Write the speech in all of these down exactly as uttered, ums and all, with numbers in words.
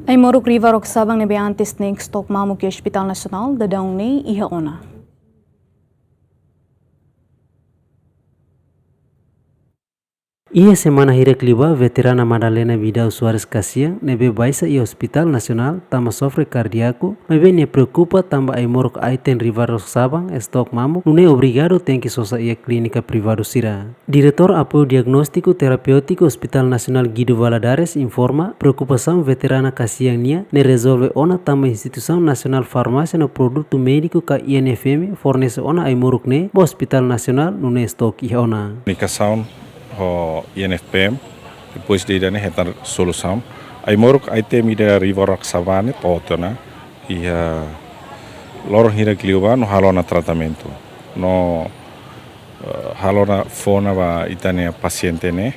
Ai-moruk Riva Rok Sabang ne'ebé antes ne'e stok mamuk iha Hospital Nasionál, daudaun ne'e iha ona. Iha semana hirak liubá, veterana Madalena Vidal Soares Kasian, ne'ebé baixa iha Hospital Nasionál tanba sofre kardíaku, maibé nia preokupa tanba ai-moruk item Riva Rok Sabang stok mamuk, nune'e obrigadu tenke sosa iha klínika privadu sira. Diretór Apoiu Diagnóstiku Terapéutiku Hospital Nasionál Guido Valadares informa preokupasaun veterana Kasian nian ne'e rezolve ona tanba Instituisaun Nasionál Farmásia no Produtu Médiku ka I N F M fornese ona ai-moruk ne'e ba Hospital Nasionál, nune'e stok iha ona. Komunikasaun ho I N F P M, depois de ida-ne'e hetan solusaun. Ai-moruk item ida Riva Rok Sabang ne'e to'o tiha ona, iha loron hirak liubá no halo ona tratamentu. No, eh, halo ona fó ona ba ita-nia pasiente ne'e.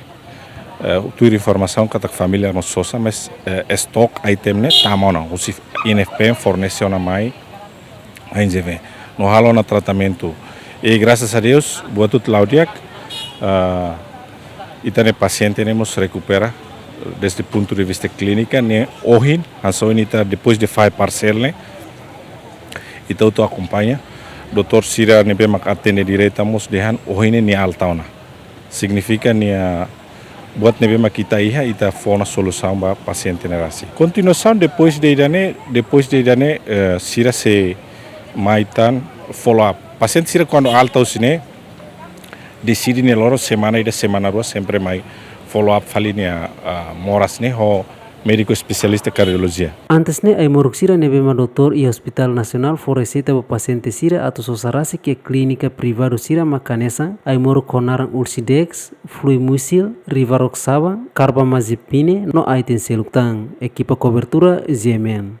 Eh, tuir informasaun katak família mós sosa, mas, eh, stok item ne'e tama ona, husi I N F P M fornese ona mai, N G V. No halo ona tratamentu. E grasas a Deus, buat hotu la'o di'ak, ah, ita-nia pasiente ne'e mós rekupera, desde pontu de vista klínika, ne'e ohin, hanesan ohin ita depois de fahe parcel ne'e, ita hotu akompaña. Doutór sira ne'ebé mak atende direta mós dehan ohin ne'e nia alta ona. Signifika nia buat ne'ebé mak ita iha, ita fó ona solusaun ba pasiente ne'e rasik. Kontinuasaun depois de ida-ne'e, depois de ida-ne'e, eh, sira sei mai tan follow up. Pasiente sira kuandu alta husi ne'e, deside nia loron semana ida semana rua sempre mai follow up fali nia, ah, moras ne'e ho médiku espesialista kardiolojia. Antes ne'e ai-moruk sira ne'ebé mak doutór iha Hospital Nasionál fó reseita ba pasiente sira atu sosa rasik iha klínika privadu sira mak hanesan ai-moruk ho naran Ulsidex, Fluimucil, Riva Rok Sabang, Carbamazepine no item seluk tan. Ekipa kobertura G M N.